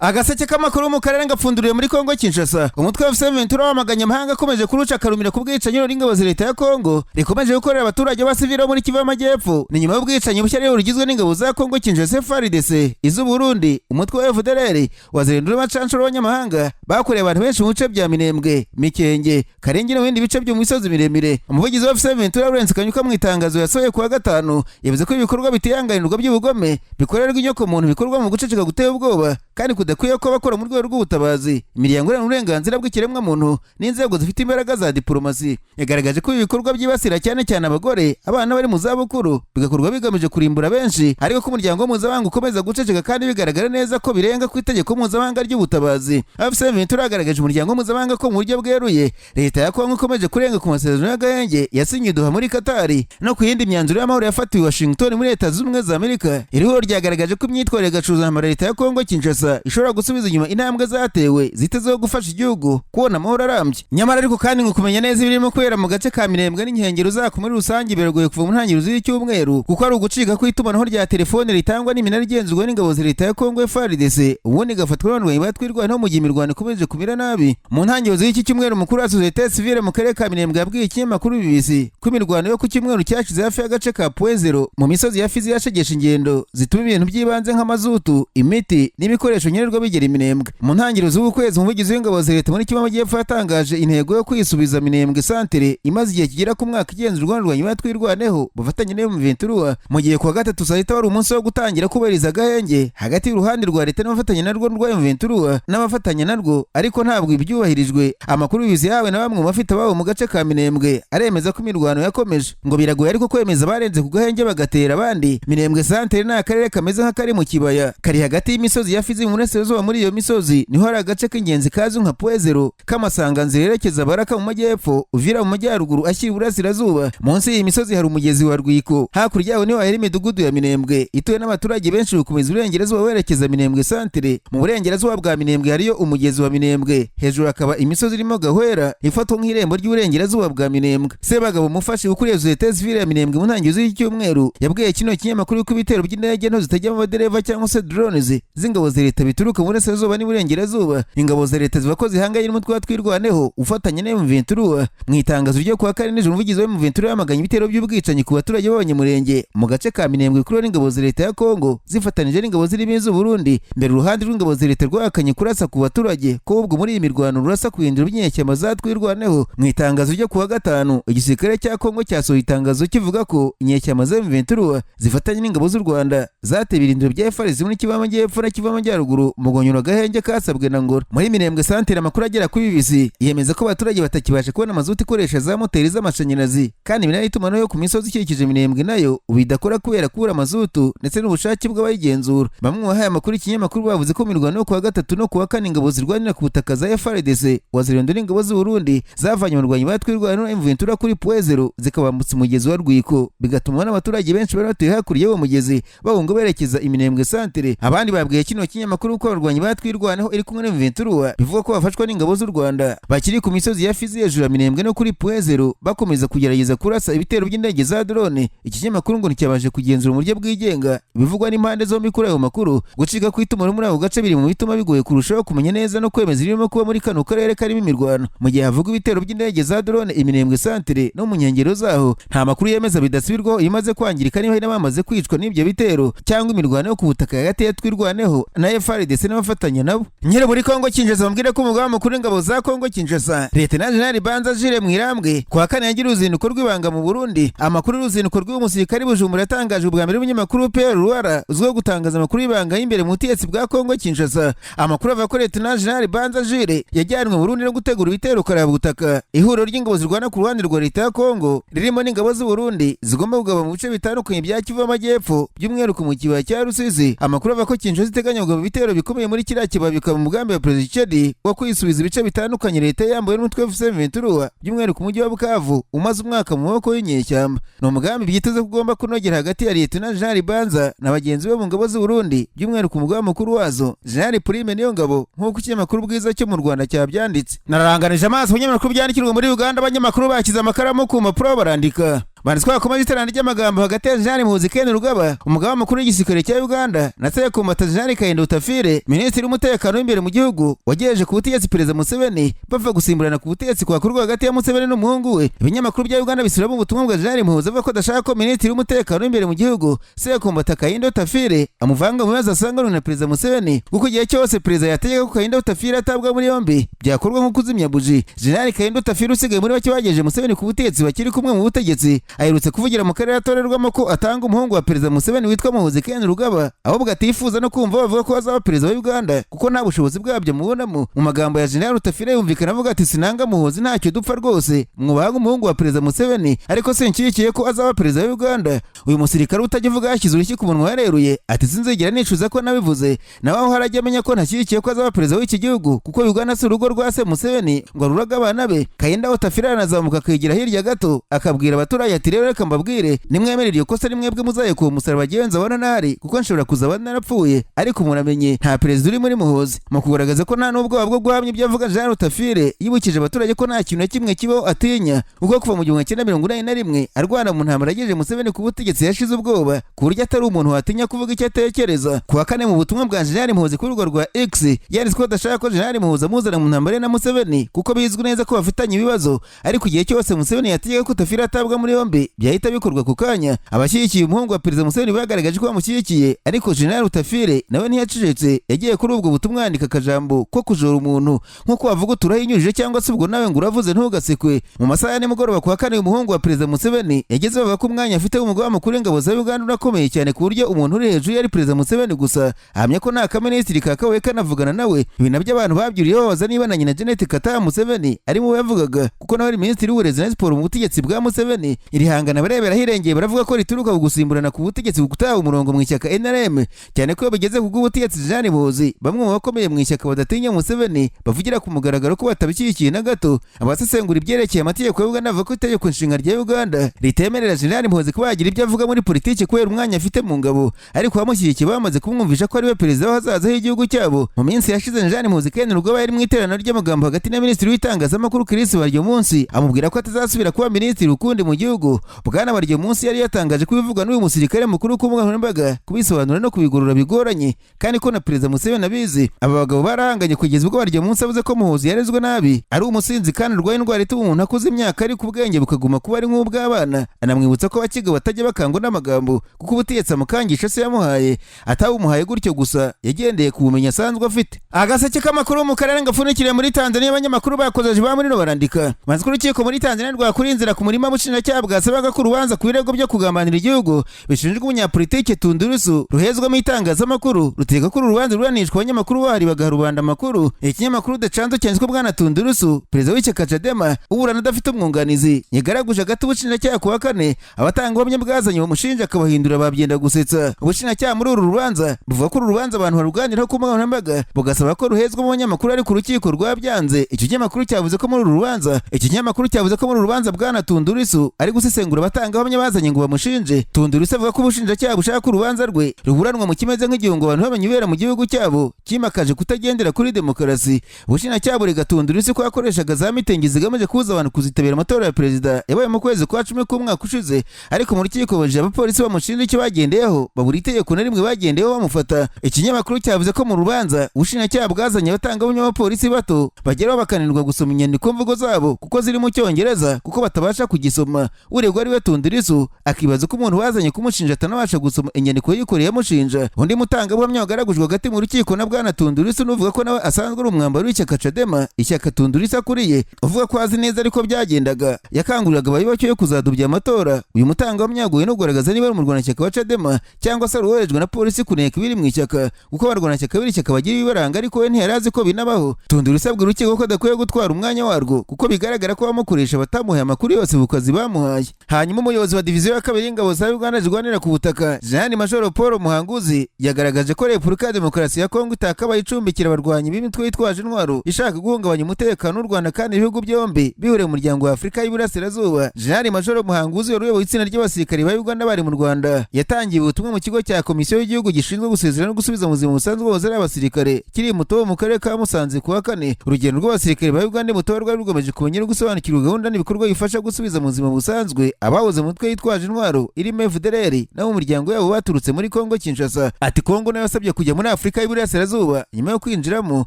Agaseke k'amakuru mu karere ngapfunduriye muri Kongo Kinshasa. Umutwe wa M23 wamaganye amahanga akomeje kuruca akarumira ku bwicanyi n'ingabo za leta ya Kongo rikomeje gukorera abaturage b'abasivili bo muri Kivu y'Amajyepfo. Ni nyuma y'ubwicanyi bushya rero rugizwe n'ingabo za Kongo Kinshasa, FARDC, iz'u Burundi, umutwe wa FDLR wazirindura amacanshuro b'abanyamahanga bakoreye abantu benshi mu bice bya Minembwe, Mikenge, Karenge no mu bindi bice byo mu misozi miremire. Umuvugizi wa M23 Lawrence Kanyuka mu itangazo yasohoye kuwa gatanu yavuze ko ibikorwa bitihanganirwa by'ubugome bikorerwa inyoko muntu bikorwa mu guceceka guteye ubwoba kandi kudakwiye ko bakora mu rwego rw'ubutabazi, imiryango iharanira uburenganzira bw'ikiremwamuntu n'inzego zifite imbaraga za diplomasi. Yagaragaje ko ibi bikorwa byibasira cyane cyane abagore, abana bari mu zabukuru, bigakorwa bigamije kurimbura benshi, ariko ko umuryango mpuzamahanga ukomeza guceceka kandi bigaragara neza ko birenga ku itegeko mpuzamahanga ry'ubutabazi. AFC M23 yagaragaje umuryango mpuzamahanga ko mu buryo bweruye leta ya Kongo ikomeje kurenga ku masezerano y'agahenge yasinye i Doha muri Katari no ku yindi myanzuro y'amahoro yafatiwe i Washington muri Leta Zunze Ubumwe za Amerika. Iri huriro ryagaragaje ko imyitwarire gacuzantambara leta ya Kongo Kinshasa ishobora gusubiza inyuma intambwe zatewe zitezeho gufasha igihugu kubona amahoro arambye. Nyamara ariko kandi ngo kumenya neza ibirimo kubera mu gace ka Minembwe n'inkengero zako muri rusange biragoye kuva mu ntangiriro z'icyumweru, kuko ari ugucika kw'itumanaho rya telefone ritangwa n'iminara igenzurwa n'ingabo za leta ya Kongo FARDC, ubundi igafatwa n'abarwanyi batwirwanaho mu gihe imirwano ikomeje kumera nabi. Mu ntangiriro z'iki cyumweru, umukuru wa sosiyete sivile mu karere ka Minembwe yabwiye ikinyamakuru BBC ko imirwano yo ku cyumweru cyashize hafi y'agace ka Point Zéro mu misozi ya Fizi yashegeshe ingendo zituma ibintu by'ibanze nk'amazutu, imiti n'ibikoresho nkenerwa bigera Iminembwe. Mu ntangiriro z'uku kwezi, umuvugizi w'ingabo za leta muri Kivu y'Amajyepfo yatangaje intego yo kwisubiza Minembwe santere imaze igihe kigera ku mwaka igenzurwa n'abarwanyi batwirwaneho bafatanye na M23, mu gihe kuwa gatatu saa sita wari umunsi wo gutangira kubahiriza agahenge hagati y'uruhande rwa leta n'abafatanya narwo rwa M23 n'abafatanya narwo, ariko ntabwo ibyubahirijwe. Amakuru BBC yahawe na bamwe mu bafite ababo mu gace ka Minembwe aremeza ko imirwano yakomeje. Ngo biragoye ariko kwemeza abarenze ku gahenge bagatera abandi. Minembwe santere ni akarere kameze nk'akari mu kibaya kari hagati y'imisozi ya Fizi mu burasirazuba. Muri iyo misozi niho hari agace k'ingenzi kazwi nka Point Zéro k'amasanganzira yerekeza Baraka mu majyepfo, Uvira mu majyaruguru ashyira iburasirazuba. Munsi y'iyi misozi hari umugezi wa Rwiko, hakurya yawo niho hahera imidugudu ya Minembwe ituwe n'abaturage benshi. Gukomeza iburengerazuba werekeza Minembwe santere, mu burengerazuba bwa Minembwe hariyo umugezi wa Minembwe, hejuru hakaba imisozi irimo Gahwera ifatwa nk'irembo ry'uburengerazuba bwa Minembwe. Sebagabo Mufashi ukuriye sosiyete sivile ya Minembwe mu ntangiriro z'iki cyumweru yabwiye kino kinyamakuru ko ibitero by'indege nto zitajyamo abadereva cyangwa se drones z'ingabo za leta bituruka mu burasirazuba n'iburengerazuba. Ingabo za leta zivuga ko zihanganye n'umutwe wa Twirwaneho ufatanya na M23. Mu itangazo ryo kuwa kane nijoro, umuvugizi wa M23 yamaganye ibitero by'ubwicanyi ku baturage b'Abanyamurenge mu gace ka Minembwe kuri n'ingabo za leta ya Kongo zifatanije n'ingabo zirimo iz'u Burundi. Mbere uruhande rw'ingabo za leta rwahakanye kurasa ku baturage, ko ubwo muri iyi mirwano rurasa ku birindiro by'inyeshyamba za Twirwaneho. Mu itangazo ryo kuwa gatanu, igisirikare cya Kongo cyasohoye itangazo kivuga ko inyeshyamba za M23 zifatanye n'ingabo z'u Rwanda zateye ibirindiro bya FARDC muri Kivu y'Amajyepfo na Kivu y'Amajyaruguru mu gonyura agahenge kasabwe na Ngora. Muri Minembwe santere, amakuru agera kuri BBC yemeza ko abaturage batakibasha kubona amazuti ikoresha za moteri z'amashanyarazi, kandi iminara y'itumanaho yo ku misozi ikikije Minembwe nayo ubu idakora kubera kubura amazutu ndetse n'ubushake bw'abayigenzura. Bamwe mu bahaye amakuru ikinyamakuru bavuze ko mirwano yo kuwa gatatu no kuwa kane ingabo zirwanira ku butaka za FARDC, Wazalendo n'ingabo z'u Burundi zavanye abarwanyi ba Twirwaneho M23 kuri Point Zéro zikabambutsa umugezi wa Rwiko, bigatuma n'abaturage benshi bari batuye hakurya y'uwo mugezi bahunga berekeza Iminembwe santere. Abandi babwiye kino kinyamakuru ko abarwanyi ba Twirwaneho iri kumwe na M23 bivuga ko bafashwa n'ingabo z'u Rwanda bakiri ku misozi ya Fizi hejuru ya Minembwe no kuri Point Zéro, bakomeza kugerageza kurasa ibitero by'indege za drone. Iki kinyamakuru ngo nticyabashe kugenzura mu buryo bwigenga ibivugwa n'impande zombi kuri ayo makuru. Gucika kw'itumanaho muri ako gace biri mu bituma bigoye kurushaho kumenya neza no kwemeza ibirimo kuba muri kano karere karimo imirwano. Mu gihe havugwa ibitero by'indege za drone Iminembwe santere no mu nkengero zaho, nta makuru yemeza bidasubirwaho imaze kwangirika, niba hari n'abamaze kwicwa n'ibyo bitero cyangwa imirwano yo ku butaka hagati ya Twirwaneho na FARDC n'abafatanya nabo. Nyiri muri Kongo Kinshasa, bambwira ko umugaba mukuru w'ingabo za Kongo Kinshasa, Lieutenant General Banza Jules Mwirambwe, kuwa kane yagira uruzinduko rw'ibanga mu Burundi. Amakuru y'uruzinduko rw'uyu musirikare Bujumbura yatangajwe bwa mbere n'umunyamakuru Pierre Ruara uzwiho gutangaza amakuru y'ibanga y'imbere mu butegetsi bwa Kongo Kinshasa. Amakuru avuga ko Lieutenant General Banza Jules yajyanwe mu Burundi no gutegura ibitero karabutaka ihuriro ry'ingabo zirwana ku ruhande rwa leta ya Kongo ririmo n'ingabo z'u Burundi zigomba kugaba mu bice bitandukanye bya Kivu y'Amajyepfo, by'umwihariko mu kibaya cya Rusizi. Amakuru avuga ko Kinshasa iteganya kugaba ibitero bikomeye muri kiriya kibaya, bikaba umugambi wa Perezida Tshisekedi wo kwisubiza ibice bitandukanye leta yambuwe n'umutwe wa M23, by'umwihariko umujyi wa Bukavu umaze umwaka mu maboko y'inyeshyamba. Ni umugambi byiteze ko ugomba kunogera hagati ya Lieutenant General Banza na bagenzi be mu ngabo z'u Burundi, by'umwihariko umugaba mukuru wazo General Prime Niyongabo, nk'uko ikinyamakuru Bwiza cyo mu Rwanda cyabyanditse. Nararanganije amaso ku binyamakuru byandikirwa muri Uganda, abanyamakuru bashyize amakaramu ku mpapuro barandika. Banditswe hakomeje iterana ry'amagambo hagati ya Jenerali Muhoozi Kainerugaba, umugaba mukuru w'igisirikare cya Uganda, na Sekumbata Jenerali Kahinda Otafiire, minisitiri w'umutekano w'imbere mu gihugu wagejeje ku butegetsi Perezida Museveni, bava gusimburana ku butegetsi kwakorwa hagati ya Museveni n'umuhungu we. Ibinyamakuru bya Uganda bisubiramo ubutumwa bwa Jenerali Muhoozi avuga ko adashaka ko minisitiri w'umutekano w'imbere mu gihugu Sekumbata Kahinda Otafiire amuvanga mu bibazo asanganwe na Perezida Museveni, kuko igihe cyose perezida yategeka ko Kahinda Otafiire atabwa muri yombi byakorwa nko kuzimya buji. Jenerali Kahinda Otafiire, usigaye muri bake bagejeje Museveni ku butegetsi bakiri kumwe mu butegetsi, aherutse kuvugira mu karere atorerwamo ko atanga umuhungu wa Perezida Museveni witwa Muhoozi Kainerugaba, ahubwo atifuza no kumva bavuga ko azaba perezida wa Uganda kuko nta bushobozi bwabyo mubonamo. Mu magambo ya Jenerali Otafiire yumvikana avuga ati: "Sinanga Muhoozi, ntacyo dupfa rwose, mwubaha umuhungu wa Perezida Museveni, ariko sinshyigikiye ko azaba perezida wa Uganda." Uyu musirikare utajya uvuga yashyize urushyi ku munwa, yareruye ati: "Sinzigera nicuza ko nabivuze, nawe aho harajya amenya ko ntashyigikiye ko azaba perezida w'iki gihugu, kuko Uganda si urugo rwa se Museveni ngo arurage abana be." Kahinda Otafiire aranazamuka akigira hirya gato, akabwira abaturage ati: "Rero reka mbabwire, nimwemere iryo kosa nimwebwe muzayekuye umusaraba, jyewe nzabona ntari, kuko nshobora kuzaba narapfuye, ariko muramenye nta perezida uri muri Muhoozi." Mu kugaragaza ko nta n'ubwoba bwo guhamya ibyo avuga, Jenerali Otafiire yibukije abaturage ko nta kintu na kimwe kibaho atinya, kuko kuva mu 1981 arwana mu ntambara yagejeje Museveni ku butegetsi yashize ubwoba, ku buryo atari umuntu watinya kuvuga icyo atekereza. Ku wa kane, mu butumwa bwa Jenerali Muhoozi kuri urwo rwa X, yanditse ko adashaka ko Jenerali Muhoozi amuzana mu ntambara ye na Museveni, kuko bizwi neza ko bafitanye ibibazo, ariko igihe cyose Museveni yategeka ko Otafiire atabwa muri yombi byahita bikorwa ku kanya. Abashyigikiye umuhungu wa Perezida Museveni bagaragaje ko bamushyigikiye, ariko Jenerali Otafiire nawe ntiyacecetse. Yagiye kuri ubwo butumwa yandika akajambo ko kujora umuntu, nk'uko wavuga uturahinyujije cyangwa se ubwo nawe ngo uravuze ntugasekwe. Mu masaha ya nimugoroba ku wa kane, umuhungu wa Perezida Museveni yageze bavuga ko umwanya afite w'umugaba mukuru w'ingabo za Uganda unakomeye cyane, ku buryo umuntu uri hejuru yari Perezida Museveni gusa. Ahamya ko nta kaminisitiri kakabaye kanavugana nawe. Ibi nabyo abantu babyuriyeho babaza niba na nyina Janet Kataaha Museveni ari mu yavugaga, kuko nawe ari minisitiri w'uburezi na siporo mu butegetsi bwa Museveni. Iri hangana barebera hirengeye baravuga ko rituruka ku gusimburana ku butegetsi gutaha umurongo mu ishyaka NRM, cyane ko iyo bigeze ku bw'ubutegetsi Jenerali Muhoozi, bamwe mu bakomeye mu ishyaka badatinya Museveni bavugira ku mugaragaro ko batabishyigikiye na gato. Abasesengura ibyerekeye amategeko ya Uganda bavuga ko itegeko nshinga rya Uganda ritemerera Jenerali Muhoozi kuba yagira ibyo avuga muri politiki kubera umwanya afite mu ngabo, ariko abamushyigikiye bamaze kumwumvisha ko ariwe perezida w'ahazaza h'igihugu cyabo. Mu minsi yashize, Jenerali Muhoozi Kainerugaba yari mu iteraniro ry'amagambo hagati na minisitiri w'itangazamakuru Chris Baryomunsi, amubwira ko atazasubira kuba minisitiri ukundi mu gihugu. Bwana Baryomunsi yari yatangaje ko ibivugwa n'uyu musirikare mukuru ku mbuga nkoranyambaga kubisobanura no kubigorora bigoranye, kandi ko na Perezida Museveni abizi. Aba bagabo barahanganye kugeza ubwo Baryomunsi avuze ko Muhoozi yarezwe nabi, ari umusinzi kandi arwaye indwara ituma umuntu akuze imyaka ariko ubwenge bukaguma kuba ari nk'ubw'abana. Anamwibutsa ko abakiga batajya bakangwa n'amagambo, kuko ubutegetsi amukangisha se yamuhaye atawumuhaye gutyo gusa, yagendeye ku bumenyi asanzwe afite. Agaseke k'amakuru mu karere gapfundikiriye muri Tanzania, abanyamakuru bakozeje ba muri barandika maze ko urukiko muri Tanzania rwakuriye inzira ku murima bushinjacyaha bwasabaga ko urubanza ku birego byo kugambanira igihugu bishinjwa umunyapolitike Tundu Lissu ruhezwamo itangazamakuru, rutegeka ko uru rubanza ruburanishwa abanyamakuru bahari bagaha rubanda amakuru. Ikinyamakuru The Chanzo cyanditswe bwana Tundu Lissu, perezida w'ishyaka Chadema, uburana adafite umwunganizi, yagaraguje hagati ubushinjacyaha ku wa kane abatangabuhamya bwazanye bamushinja akabahindura babyenda gusetsa. Ubushinjacyaha muri uru rubanza buvuga ko uru rubanza abantu baruganiraho ku mbuga nkoranyambaga, bugasaba ko ruhezwamo abanyamakuru, ariko urukiko rwabyanze. Icyo kinyamakuru cyavuze ko muri uru rubanza Icyo kinyamakuru cyavuze ko muri uru rubanza bwana Tundu Lissu ari gusesengura abatangabuhamya bazanye ngo bamushinje. Tundu Lissu avuga ko ubushinjacyaha bushaka ko urubanza rwe ruburanwa mu kimeze nk'igihungo, abantu bamenya ibera mu gihugu cyabo kimakaje kutagendera kuri demokarasi. Ubushinjacyaha burega Tundu Lissu ko yakoreshaga za mitingi zigamije kubuza abantu kuzitabira amatora ya perezida yabaye mu kwezi kwa 10 k'umwaka ushize, ariko mu rukiko babajije abapolisi bamushinja icyo bagendeyeho, babura itegeko na rimwe bagendeyeho bamufata. Ikinyamakuru cyavuze ko mu rubanza ubushinjacyaha bwazanye abatangabuhamya b'abapolisi bato, bageraho bakananirwa gusoma inyandiko mvugo zabo kuko ziri mu Cyongereza, kuko batabasha kugisoma. Uregwa ari we Tundu Lissu akibaza ko umuntu bazanye kumushinja atanabasha gusoma inyandiko yikoreye amushinja. Undi mutangabuhamya wagaragujwe hagati mu rukiko na bwana Tundu Lissu n'uvuga ko nawe asanzwe ari umwambaro w'ishyaka Chadema, ishyaka Tundu Lissu akuriye, uvuga ko azi neza ariko byagendaga, yakanguriraga abayoboke yo kuzadubya amatora. Uyu mutangabuhamya yaguye no kugaragaza niba ari umurwanashyaka wa Chadema cyangwa se ari uwoherejwe na polisi kuneka ibiri mu ishyaka, kuko abarwanashyaka b'iri shyaka bagira ibibaranga, ariko we ntiyari azi ko binabaho. Tundu Lissu abwira urukiko ko adakwiye gutwara umwanya warwo, kuko bigaragara ko abamukoresha batamuhaye amakuru yose ku kazi bamuhaye. Hanyuma umuyobozi wa diviziyo ya kabiri y'ingabo za Uganda zirwanira ku butaka, Jenerali Majoro Paul Muhanguzi, yagaragaje ko Repubulika ya Demokarasi ya Kongo itakabaye icumbikira abarwanyi b'imitwe yitwaje intwaro ishaka guhungabanya umutekano w'u Rwanda, kandi ibihugu byombi bihuriye mu muryango wa Afurika y'Iburasirazuba. Jenerali Majoro Muhanguzi wari uyoboye itsinda ry'abasirikari ba Uganda bari mu Rwanda yatangiye ubutumwa mu kigo cya komisiyo y'igihugu gishinzwe gusezera no gusubiza mu buzima busanzwe wahoze ari abasirikare kiri Mutobo mu karere ka Musanze ku wa kane. Urugendo rw'abasirikare ba Uganda i Mutobo rwari rugamije kumenya no gusobanukirwa gahunda n'ibikorwa bifasha gusubiza mu buzima busanzwe. budasanzwe abahoze mu mutwe yitwaje intwaro irimo FDLR nabo mu miryango yabo baturutse muri Kongo Kinshasa. Ati Kongo nayo yasabye kujya muri Afurika y'Iburasirazuba nyuma yo kwinjiramo.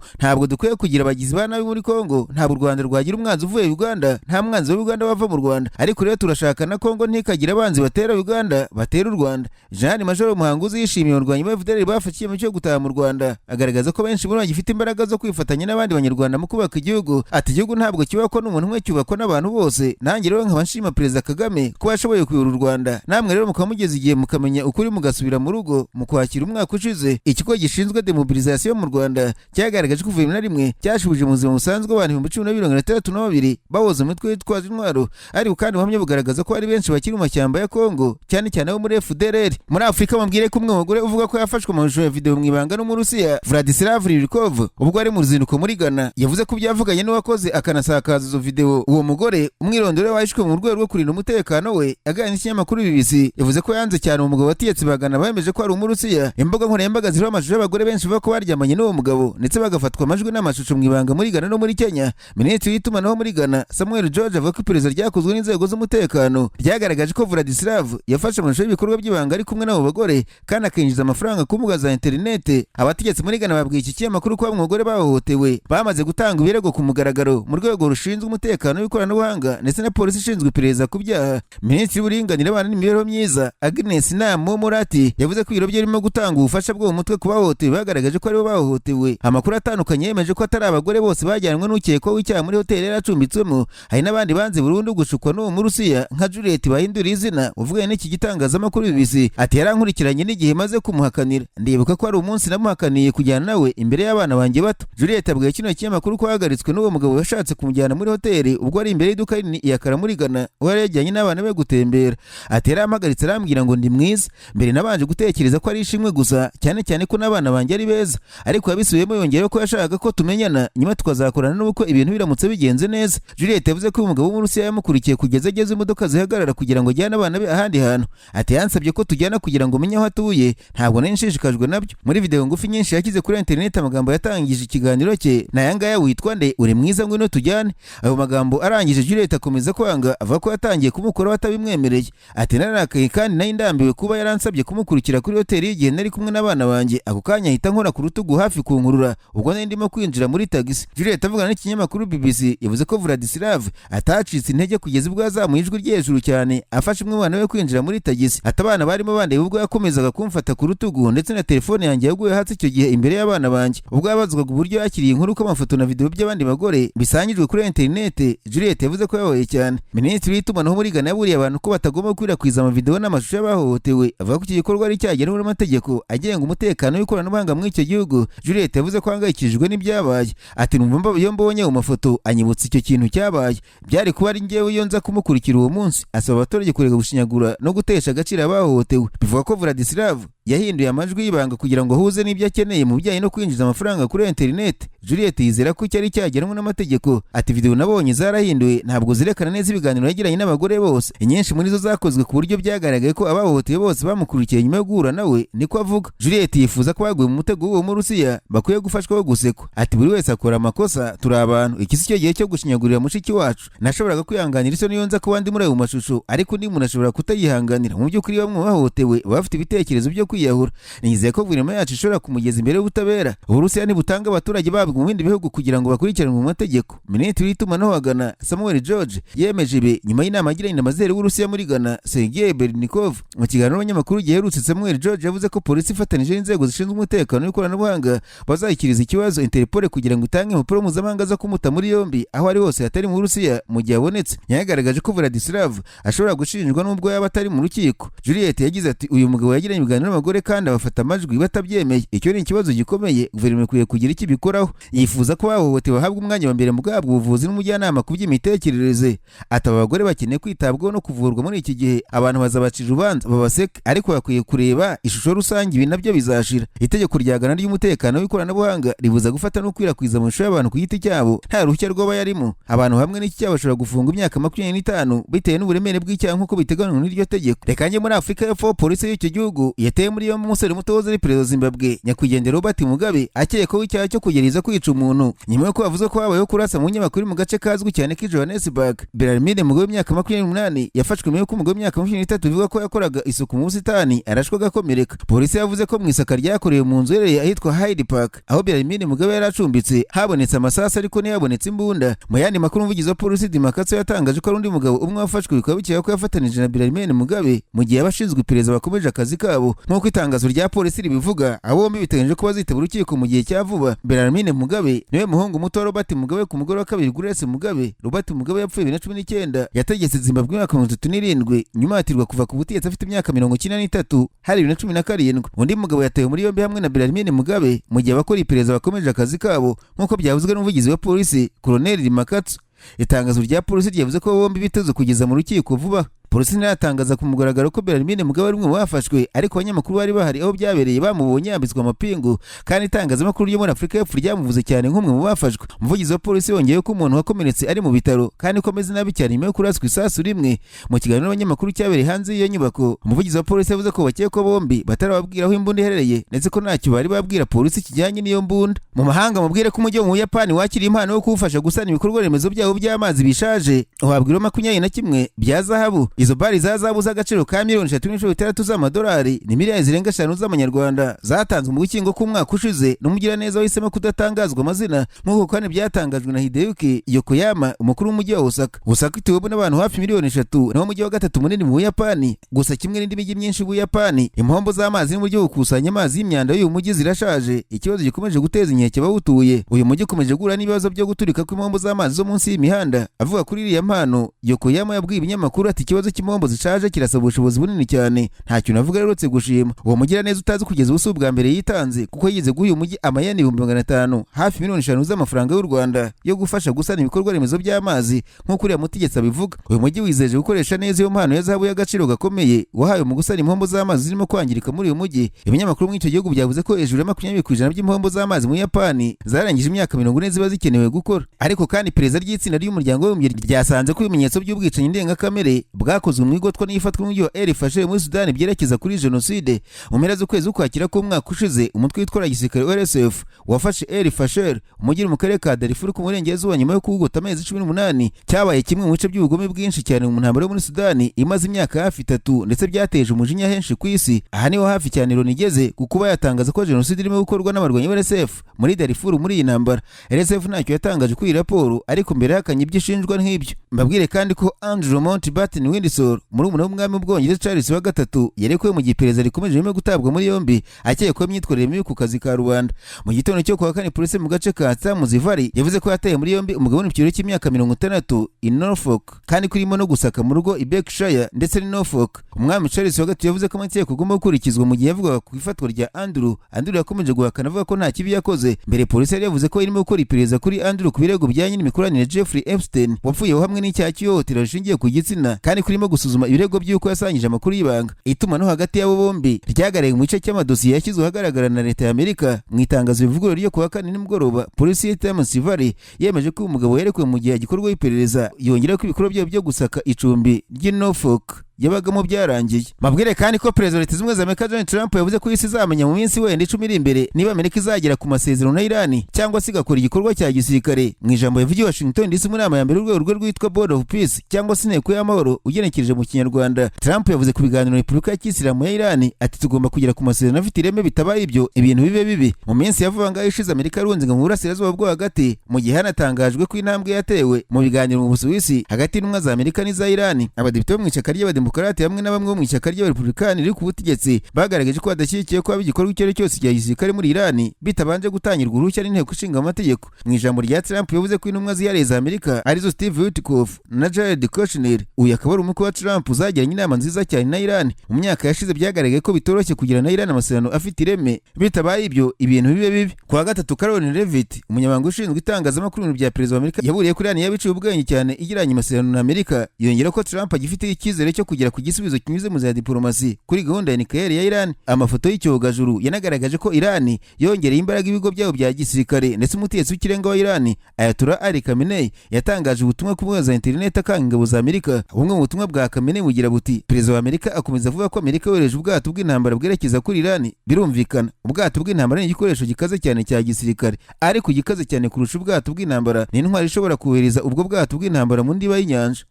Ntabwo dukwiye kugira abagizi ba nabi muri Kongo, ntabwo u Rwanda rwagira umwanzi uvuye Uganda, nta mwanzi wa Uganda wava mu Rwanda, ariko rero turashaka na Kongo ntikagira abanzi batera Uganda batera u Rwanda. Jean Major Muhanguzi yishimiye urwanyi ba FDLR bafashe icyemezo cyo gutaha mu Rwanda, agaragaza ko benshi muri bo bagifite imbaraga zo kwifatanya n'abandi banyarwanda mu kubaka igihugu. Ati igihugu ntabwo cyubakwa n'umuntu umwe, cyubakwa n'abantu bose. Nanjye rero nkaba nshima Perezida Kagame kuba yashoboye kuyobora u Rwanda, namwe rero mukaba mugeze igihe mukamenya ukuri mugasubira mu rugo. Mu kwakira umwaka ushize, ikigo gishinzwe demobilisation mu Rwanda cyagaragaje ko kuva 2001 cyashubije mu buzima busanzwe abantu 12,062 bahoze mu mitwe yitwaje intwaro, ariko kandi ubuhamya bugaragaza ko hari benshi bakiri mu mashyamba ya Kongo, cyane cyane abo muri FDLR. Muri Afurika bambwire ko umwe mu bagore uvuga ko yafashwe amashusho ya video mu ibanga n'Umurusiya Vladislav Ryrikov ubwo ari mu ruzinduko muri Ghana, yavuze ko byavuganye n'uwakoze akanasakaza izo video. Uwo mugore umwirondoro wahishwe mu rwego rwo kurinda umutekano we, aganira n'ikinyamakuru BBC, yavuze ko yanze cyane uwo mugabo. Wategetse bagana bemeje ko ari Umurusiya. Imbuga nkoranyambaga ziriho amashusho y'abagore benshi bavuga ko baryamanye n'uwo mugabo ndetse bagafatwa amajwi n'amashusho mu ibanga muri Ghana no muri Kenya. Minisitiri w'itumanaho muri Ghana Samuel George avuga ko iperereza ryakozwe n'inzego z'umutekano ryagaragaje ko Vladislav yafashe amashusho y'ibikorwa by'ibanga ari kumwe n'abo bagore kandi akinjiza amafaranga ku mbuga za interinete. Abategetsi muri Ghana babwiye iki kinyamakuru ko bamwe bagore bahohotewe bamaze gutanga ibirego ku mugaragaro mu rwego rushinzwe umutekano w'ikoranabuhanga ndetse na polisi ishinzwe iperereza ku byaha. Minisitiri w'uburinganire, abana n'imibereho myiza Agnes Namo Murati yavuze ko ibiro bye birimo gutanga ubufasha bwo mu mutwe ku bahohotewe bagaragaje ko aribo bahohotewe. Amakuru atandukanye yemeje ko atari abagore bose bajyanwe n'ukekwaho icyaha muri hoteli yari acumbitswemo, hari n'abandi banze burundu gushukwa n'uwo Murusiya nka Juliet bahindura izina uvuganye n'iki gitangazamakuru BBC. Ati yarankurikiranye n'igihe maze kumuhakanira, ndibuka ko ari umunsi namuhakaniye kujyana nawe imbere y'abana banjye bato. Juliet abwiye kino kinyamakuru ko yahagaritswe n'uwo mugabo washatse kumujyana muri hoteli ubwo ari imbere y'iduka rinini iyakara muri Ghana, aho yari yajyanye n'abana be gutembera. Ati yarampagaritse arambwira ngo ndi mwiza. Mbere nabanje gutekereza ko ari ishimwe gusa, cyane cyane ko n'abana banjye ari beza, ariko yabisubiyemo yongeraho ko yashakaga ko tumenyana nyuma tukazakorana n'ubukwe ibintu biramutse bigenze neza. Juliet yavuze ko uyu mugabo w'Umurusiya yamukurikiye kugeza ageze imodoka zihagarara kugira ngo ajyane abana be ahandi hantu. Ati yansabye ko tujyana kugira ngo menye aho atuye, ntabwo nari nshishikajwe nabyo. Muri video ngufi nyinshi yashyize kuri interineti, amagambo yatangije ikiganiro cye ni aya ngaya: witwa nde, uri mwiza, ngwino tujyane. Ayo magambo arangije, Juliet akomeza kwanga, avuga ko yatangiye kumukoraho atabimwemereye. Ati nararakaye kandi nari ndambiwe kuba yaransabye kumukurikira kuri hoteli y'igihe nari kumwe n'abana banjye. Ako kanya ahita nkora ku rutugu hafi kunkurura ubwo nari ndimo kwinjira muri tagisi. Juliet avugana n'ikinyamakuru BBC yavuze ko Vladislav atacitse intege kugeza ubwo yazamuye ijwi rye hejuru cyane afashe umwe mwana we kwinjira muri tagisi. Ati abana barimo bandeba ubwo yakomezaga kumfata ku rutugu, ndetse na telefone yanjye yaguye hasi icyo gihe imbere y'abana banjye. Ubwo yabazwaga uburyo yakiriye inkuru ko amafoto na video by'abandi bagore bisangijwe kuri interinete, Juliet yavuze ko yababaye cyane. Minisitiri w'itumanaho muri Ghana yaburiye abantu ko batagomba gukwirakwiza amavideo n'amashusho y'abahohotewe, avuga ko iki gikorwa ari icyaha gihanwa n'amategeko agenga umutekano w'ikoranabuhanga muri icyo gihugu. Juliet yavuze ko ahangayikishijwe n'ibyabaye. Ati numva iyo mbonye ayo mafoto anyibutsa icyo kintu cyabaye, byari kuba ari njyewe iyo nza kumukurikira uwo munsi. Asaba abaturage kureka gushinyagura no gutesha agaciro abahohotewe. Bivuga ko Vladislav yahinduye amajwi y'ibanga kugira ngo ahuze n'ibyo akeneye mu bijyanye no kwinjiza amafaranga kuri interineti. Juliet yizera ko icyo ari cyagenwe n'amategeko. Ati video nabonye zarahinduwe, ntabwo zerekana neza ibiganiro yagiranye n'abagore bose. Inyinshi muri zo zakozwe ku buryo byagaragaye ko abahohotewe bose bamukurikiye nyuma yo guhura nawe, niko avuga. Juliet yifuza ko baguye mu mutego w'uwo Murusiya bakwiye gufashwa gusekwa. Ati buri wese akora amakosa, turi abantu, iki si cyo gihe cyo gushinyagurira mushiki wacu. Nashoboraga kwihanganira isoni iyo nza kuba ndi muri ayo mashusho, ariko undi muntu ashobora kutayihanganira. Mu by'ukuri bamwe bahohotewe baba bafite ibitekerezo byo kwiyahura. Nizeye ko guverinoma yacu ishobora kumugeza imbere y'ubutabera. Uburusiya ntibutanga abaturage babwo mu bindi bihugu kugira ngo bakurikiranwe mu mategeko. Minisitiri w'itumanaho wa Ghana Samuel George yemeje ibi nyuma y'inama yagiranye na ambasaderi w'Uburusiya muri Ghana Sergei Bernikov. Mu kiganiro n'abanyamakuru giherutse, Samuel George yavuze ko polisi ifatanije n'inzego zishinzwe umutekano w'ikoranabuhanga bazashyikiriza ikibazo Interpol kugira ngo itange impapuro mpuzamahanga zo kumuta muri yombi aho ari hose hatari mu Burusiya mu gihe abonetse. Yagaragaje ko Vladislav ashobora gushinjwa n'ubwo yaba atari mu rukiko. Juliet yagize ati uyu mugabo yagiranye ibiganiro n'abagore kandi abafata amajwi batabyemeye, icyo ni ikibazo gikomeye, guverinoma ikwiye kugira icyo ibikoraho. Yifuza ko bahohotewe bahabwa umwanya wa mbere mu guhabwa ubuvuzi n'umujyanama ku by'imitekerereze. Ati aba bagore bakeneye kwitabwaho no kuvurwa muri iki gihe. Abantu bazabacira urubanza babaseke, ariko bakwiye kureba ishusho rusange, ibi nabyo bizashira. Itegeko rya Ghana ry'umutekano w'ikoranabuhanga ribuza gufata no gukwirakwiza amashusho y'abantu ku giti cyabo nta ruhushya rw'abayarimo. Abantu hamwe n'iki cyaha bashobora gufungwa imyaka 25 bitewe n'uburemere bw'icyaha nk'uko biteganywa n'iryo tegeko. Reka njye muri Afurika y'Epfo. Polisi y'icyo gihugu yateye muri muri yombi umusore muto wahoze ari perezida wa Zimbabwe nyakwigendera Robert Mugabe, akekwaho icyaha cyo kugerageza kwica umuntu, nyuma y'uko bavuze ko habayeho kurasa mu nyubako iri mu gace kazwi cyane k'i Johannesburg. Bellarmine Mugabe w'imyaka 28 yafashwe nyuma y'uko umugore w'imyaka 23 bivuga ko yakoraga isuku mu busitani arashwe agakomereka. Polisi yavuze ko mu isaka ryakorewe mu nzu iherereye ahitwa Hyde Park, aho Bellarmine Mugabe yari acumbitse, habonetse amasasu ariko ntiyabonetse imbunda. Mu yandi makuru, umuvugizi wa polisi Dimakatso yatangaje ko ari undi mugabo umwe wafashwe, bikaba bikekwa ko yafatanije na Bellarmine Mugabe, mu gihe abashinzwe iperereza bakomeje akazi kabo. Nk'uko itangazo rya polisi ribivuga, abo bombi biteganyije ko bazitaba urukiko mu gihe cya vuba. Bellarmine Mugabe niwe muhungu muto wa Robert Mugabe ku mugore wa kabiri Grace Mugabe. Robert Mugabe yapfuye 2019, yategetse Zimbabwe imyaka 37, nyuma yatirwa kuva ku butegetsi afite imyaka 93, hari 2017. Undi mugabo yatewe muri yombi hamwe na Bellarmine Mugabe mu gihe abakora iperereza bakomeje akazi kabo, nk'uko byavuzwe n'umuvugizi wa polisi Colonel Dimakatso. Itangazo rya polisi ryavuze ko bombi biteze kugeza mu rukiko vuba. Polisi ntiratangaza ku mugaragaro ko Bellarmine Mugabe ari umwe mu bafashwe, ariko abanyamakuru bari bahari aho byabereye bamubonye yambitswe amapingu, kandi itangazamakuru ryo muri Afurika y'Epfo ryamuvuze cyane nk'umwe mu bafashwe. Umuvugizi wa polisi yongeyeho ko umuntu wakomeretse ari mu bitaro kandi ko ameze nabi cyane nyuma yo kuraswa isasu rimwe. Mu kiganiro n'abanyamakuru cyabereye hanze y'iyo nyubako, umuvugizi wa polisi yavuze ko bakekwa bombi batarababwira aho imbunda iherereye, ndetse ko ntacyo bari babwira polisi kijyanye n'iyo mbunda. Mu mahanga, mubwire ko umujyi wo mu Buyapani wakiriye impano yo kuwufasha gusana ibikorwa remezo byawo by'amazi bishaje, uhabwa ibiro 21 bya zahabu. Izo bari za zahabu z'agaciro ka miliyoni 3.6 z'amadolari, ni miliyoni zirenga 5 z'amanyarwanda, zatanzwe mu gukingo k'umwaka ushize n'umugiraneza wahisemo kudatangazwa amazina, nk'uko kandi byatangajwe na Hideyuki Yokoyama, umukuru w'umujyi wa Osaka. Osaka ituwemo n'abantu hafi miliyoni 3, nawo mujyi wa gatatu munini mu Buyapani. Gusa kimwe n'indi mijyi myinshi y'Ubuyapani, impombo z'amazi n'uburyo gukusanya amazi y'imyanda y'uyu mujyi zirashaje, ikibazo gikomeje guteza inkeke abawutuye. Uyu mujyi ukomeje guhura n'ibibazo byo guturika kw'impombo z'amazi zo munsi y'imihanda. Avuga kuri iriya mpano, Yokoyama yabwiye ibinyamakuru ati: "Ikibazo cy'impombo zishaje kirasaba ubushobozi bunini cyane. Nta kintu avuga rero uretse gushima." Uwo mugiraneza utazi kugeza ubu si ubwa mbere yitanze, kuko yigeze guha uyu mujyi amayeni 500,000, hafi miliyoni 5 z'amafaranga y'u Rwanda, yo gufasha gusana ibikorwa remezo by'amazi, nk'uko uriya mutegetsi abivuga. Uyu mujyi wizeje gukoresha neza iyo mpano ya zahabu y'agaciro gakomeye wahawe mu gusana impombo z'amazi zirimo kwangirika muri uyu mujyi. Ibinyamakuru muri icyo gihugu byavuze ko hejuru ya 20% by'impombo z'amazi mu Buyapani zarangije imyaka 40 ziba zikenewe gukora. Ariko kandi iperereza ry'itsinda ry'umuryango w'abibumbye ryasanze ko ibimenyetso by'ubwicanyi ndengakamere bwakozwe mu igotwa n'ifatwa n'umujyi wa El Fasher muri Sudani byerekeza kuri jenoside. Mu mpera z'ukwezi k'Ukwakira k'umwaka ushize, umutwe witwara gisirikare RSF wafashe El Fasher, umujyi uri mu karere ka Darfur ku burengerazuba, nyuma yo kuwugota amezi 18. Cyabaye kimwe mu bice by'ubugome bwinshi cyane mu ntambara yo muri Sudani imaze imyaka hafi 3, ndetse byateje umujinya henshi ku isi. Aha niho hafi cyane Loni igeze ku kuba yatangaza ko jenoside irimo gukorwa n'abarwanyi ba RSF muri Darfur muri iyi ntambara. RSF ntacyo yatangaje kuri iyi raporo, ariko mbere yahakanye ibyo ishinjwa nk'ibyo. Mbabwire kandi ko Andrew Mountbatten Windsor, murumuna w'umwami w'Ubwongereza Charles wa gatatu, yarekuwe mu gihe iperereza rikomeje nyuma yo gutabwa muri yombi akekwaho imyitwarire mibi ku kazi ka rubanda. Mu gitondo cyo kuwa kane, polisi mu gace ka Thames Valley yavuze ko yataye muri yombi umugabo uri mu kigero cy'imyaka 60 i Norfolk, kandi ko irimo no gusaka mu rugo i Berkshire ndetse n'i Norfolk. Umwami Charles wa gatatu yavuze ko amategeko agomba gukurikizwa mu gihe yavugaga ku ifatwa rya Andrew. Andrew yakomeje guhakana avuga ko nta kibi yakoze. Mbere polisi yari yavuze ko irimo gukora iperereza kuri Andrew ku birego bijyanye n'imikoranire na Jeffrey Epstein wapfuyeho, hamwe n'icyaha cy'ihohotera rishingiye ku gitsina, kandi ko irimo gusuzuma ibirego by'uko yasangije amakuru y'ibanga. Itumanaho hagati y'abo bombi ryagaragaye mu gice cy'amadosiye yashyizwe ahagaragara na leta ya Amerika. Mu itangazo rivugurura ryo kuwa kane nimugoroba, polisi ya Thames Valley yemeje ko uyu mugabo yarekuwe mu gihe hagikorwaho iperereza, yongera ko ibikorwa byabo byo gusaka icumbi ry'i Norfolk yabagamo byarangiye. Mabwire kandi ko perezida wa Leta Zunze Ubumwe za Amerika Donald Trump yavuze ko isi izamenya mu minsi wenda 10 iri imbere niba Amerika izagera ku masezerano na Irani cyangwa se igakora igikorwa cya gisirikare. Mu ijambo yavugiye Washington DC mu nama ya mbere y'urwego rwe rwitwa Board of Peace, cyangwa se inteko y'amahoro ugenekereje mu Kinyarwanda, Trump yavuze ku biganiro Repubulika ya Kisilamu ya Irani ati: "Tugomba kugera ku masezerano afite ireme, bitabaye ibyo ibintu bibe bibi." Mu minsi ya vuba ngaho ishize, Amerika yarunze mu burasirazuba bwo hagati, mu gihe hanatangajwe ko intambwe yatewe mu biganiro mu Busuwisi hagati y'intumwa za Amerika n'iza Irani. Abadepite bo mu ishyaka ry'Abademokarate hamwe na bamwe bo mu ishyaka ry'Abarepublikani riri ku butegetsi bagaragaje ko badashyigikiye ko haba igikorwa icyo ari cyo cyose cya gisirikare muri Irani bitabanje gutangirwa uruhushya n'inteko ishinga amategeko. Mu ijambo rya Trump, yavuze ko intumwa zihariye za Amerika arizo Steve Witkoff na Jared Kushner, uyu akaba ari umukwe wa Trump, zagiranye inama nziza cyane na Irani. Mu myaka yashize byagaragaye ko bitoroshye kugira na Irani amasezerano afite ireme, bitabaye ibyo ibintu bibe bibi. Kuwa gatatu, Karoline Leavitt, umunyamabanga ushinzwe itangazamakuru mu bya perezida wa Amerika, yaburiye ko Irani yaba iciye ubwenge cyane igiranye amasezerano na Amerika, yongera ko Trump agifite icyizere cyo kugira kugera ku gisubizo kinyuze mu za diplomasi kuri gahunda ya nucléaire ya Iran. Amafoto y'icyogajuru yanagaragaje ko Iran yongereye imbaraga ibigo byabo bya gisirikare, ndetse umutegetsi w'ikirenga wa Iran, Ayatollah Ali Khamenei, yatangaje ubutumwa ku mbuga za interineti akanga ingabo za Amerika. Bumwe mu butumwa bwa Khamenei bugira buti: "Perezida wa Amerika akomeza avuga ko Amerika yohereje ubwato bw'intambara bwerekeza kuri Iran. Birumvikana, ubwato bw'intambara ni igikoresho gikaze cyane cya gisirikare, ariko gikaze cyane kurusha ubwato bw'intambara ni intwari ishobora kohereza ubwo bwato bw'intambara mu ndiba y'inyanja."